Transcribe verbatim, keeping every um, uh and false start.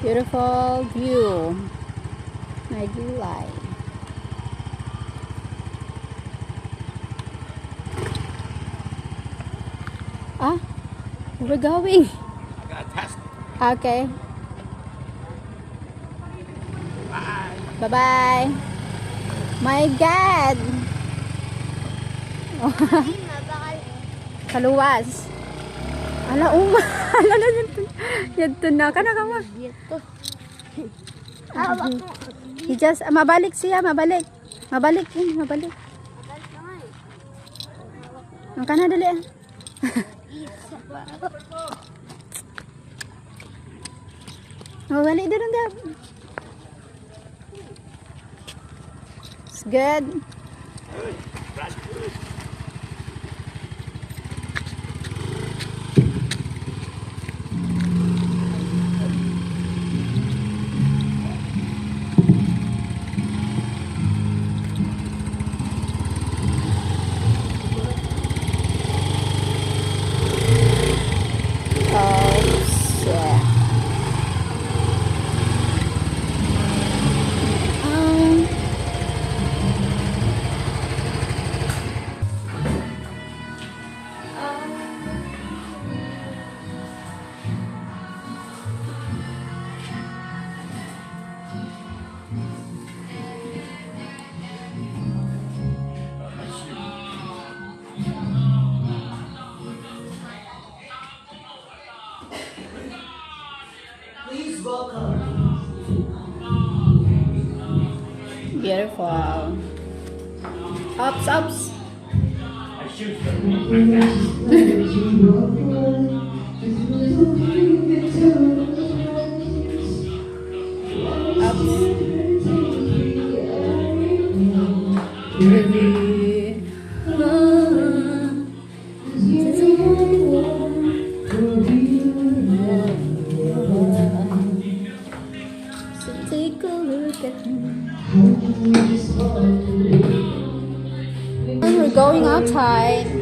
Beautiful view. My July. Ah, we're going. Okay. Bye-bye. My God. Kaluwas. Ala, uma. Ala na, yadto, yadto na. Kana ka, ma? Dito. Hawak mo. He just, ah, mabalik siya, mabalik. Mabalik yun, mabalik. Ang kana, dali, ah. Mabalik doon, Gab. It's good. Oh, shit. Um, Please welcome. Beautiful. Ups, ups. Ups. Really. So take a look at me. We're going outside.